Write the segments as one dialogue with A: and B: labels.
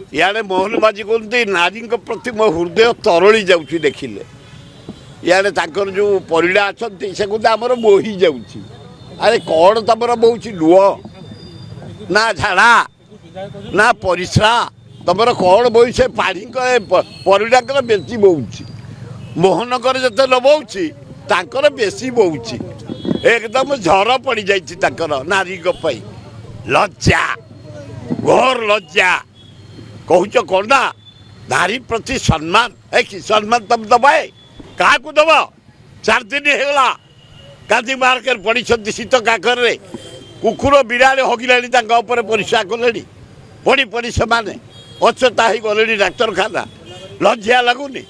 A: ଇଆଡ଼େ ମୋହନ ମାଝୀ କୁହନ୍ତି, ନାରୀଙ୍କ ପ୍ରତି ମୋ ହୃଦୟ ତରଳି ଯାଉଛି ଦେଖିଲେ। ଇଆଡ଼େ ତାଙ୍କର ଯେଉଁ ପରିଡ଼ା ଅଛନ୍ତି, ସେ କୁହନ୍ତି ଆମର ବୋହି ଯାଉଛି। ଆରେ, କ'ଣ ତମର ବୋହୁଛି? ଲୁହ ନା ଝାଡ଼ା ନା ପରିସ୍ରା, ତମର କ'ଣ ବୋହି? ସେ ପାଢ଼ୀଙ୍କ ପରିଡ଼ାଙ୍କର ବେଶୀ ବୋହୁଛି। ମୋହନଙ୍କର ଯେତେ ନ ବୋହୁଛି, ତାଙ୍କର ବେଶୀ ବୋହୁଛି। ଏକଦମ ଝର ପଡ଼ିଯାଇଛି ତାଙ୍କର ନାରୀଙ୍କ ପାଇଁ। ଲଜ୍ଜା, ଘୋର ଲଜ୍ଜା। କହୁଛ କ'ଣ ନା ନାରୀ ପ୍ରତି ସମ୍ମାନ। ଏ କି ସମ୍ମାନ ତମେ ଦବ? ଏ କାହାକୁ ଦବ? 4 ଦିନ ହେଇଗଲା, ଗାନ୍ଧୀ ପାର୍କରେ ପଡ଼ିଛନ୍ତି ଶୀତ କାକରରେ। କୁକୁର ବିରାଡ଼ି ହଗିଲାଣି ତାଙ୍କ ଉପରେ, ପରିସ୍ରା କଲେଣି ପଡ଼ି ପଡ଼ି। ସେମାନେ ଅଚେତା ହେଇଗଲେଣି ଡାକ୍ତରଖାନା। ଲଜ୍ଜା ଲାଗୁନି?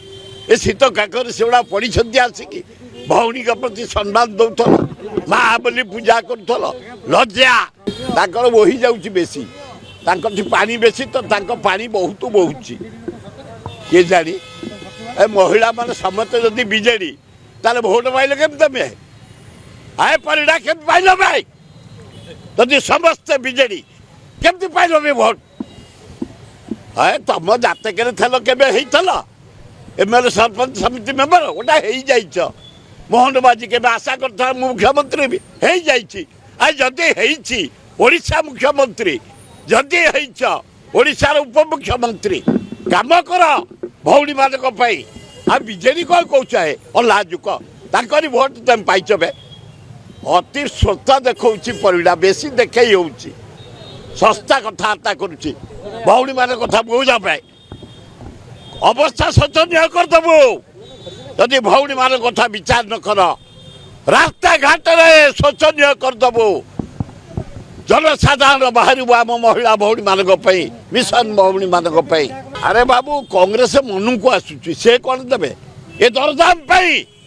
A: ଏ ଶୀତ କାକରରେ ସେଗୁଡ଼ା ପଡ଼ିଛନ୍ତି ଆସିକି। ଭଉଣୀଙ୍କ ପ୍ରତି ସମ୍ମାନ ଦଉଥିଲ, ମା ବୋଲି ପୂଜା କରୁଥିଲ। ଲଜ୍ଜା। ତାଙ୍କର ବୋହି ଯାଉଛି ବେଶୀ, ତାଙ୍କଠି ପାଣି ବେଶୀ ତ, ତାଙ୍କ ପାଣି ବହୁତ ବହୁଛି। କିଏ ଜାଣି? ଏ ମହିଳାମାନେ ସମସ୍ତେ ଯଦି ବିଜେଡ଼ି, ତାହେଲେ ଭୋଟ ପାଇଲେ କେମିତି ତମେ? ଆଏ ପରିଡ଼ା, କେମିତି ପାଇଲ ଭାଇ? ଯଦି ସମସ୍ତେ ବିଜେଡ଼ି, କେମିତି ପାଇଲ ବି ଭୋଟ? ଏ ତମ ଜାତକରେ ଥିଲ, କେବେ ହେଇଥିଲ ଏମଏଲଏ, ସରପଞ୍ଚ, ସମିତି ମେମ୍ବର ଗୋଟା ହେଇଯାଇଛ। ମୋହନ ମାଝୀ କେବେ ଆଶା କରିଥିଲା ମୁଁ ମୁଖ୍ୟମନ୍ତ୍ରୀ ବି ହେଇଯାଇଛି? ଆଉ ଯଦି ହେଇଛି ଓଡ଼ିଶା ମୁଖ୍ୟମନ୍ତ୍ରୀ, ଯଦି ହେଇଛ ଓଡ଼ିଶାର ଉପମୁଖ୍ୟମନ୍ତ୍ରୀ, କାମ କର ଭଉଣୀମାନଙ୍କ ପାଇଁ। ଆଉ ବିଜେଡ଼ି କ'ଣ କହୁଛ? ଏ ଅଲାଜୁକ, ତାଙ୍କରି ଭୋଟ ତମେ ପାଇଛ ବେ। ଅତି ଶସ୍ତା ଦେଖଉଛି ପରିଡ଼ା, ବେଶୀ ଦେଖେଇ ହେଉଛି, ଶସ୍ତା କଥାବାର୍ତ୍ତା କରୁଛି। ଭଉଣୀମାନଙ୍କ କଥା ବୁଝା ପାଇଁ ଅବସ୍ଥା ଶୋଚନୀୟ କରିଦେବୁ ଯଦି ଭଉଣୀମାନଙ୍କ କଥା ବିଚାର ନ କର। ରାସ୍ତାଘାଟରେ ଶୋଚନୀୟ କରିଦେବୁ। ଜନସାଧାରଣ ବାହାରିବୁ ଆମ ମହିଳା ଭଉଣୀମାନଙ୍କ ପାଇଁ, ମିଶନ ଭଉଣୀମାନଙ୍କ ପାଇଁ। ଆରେ ବାବୁ, କଂଗ୍ରେସ ମନକୁ ଆସୁଛି, ସେ କ'ଣ ଦେବେ ଏ ଦରଦାମ ପାଇଁ?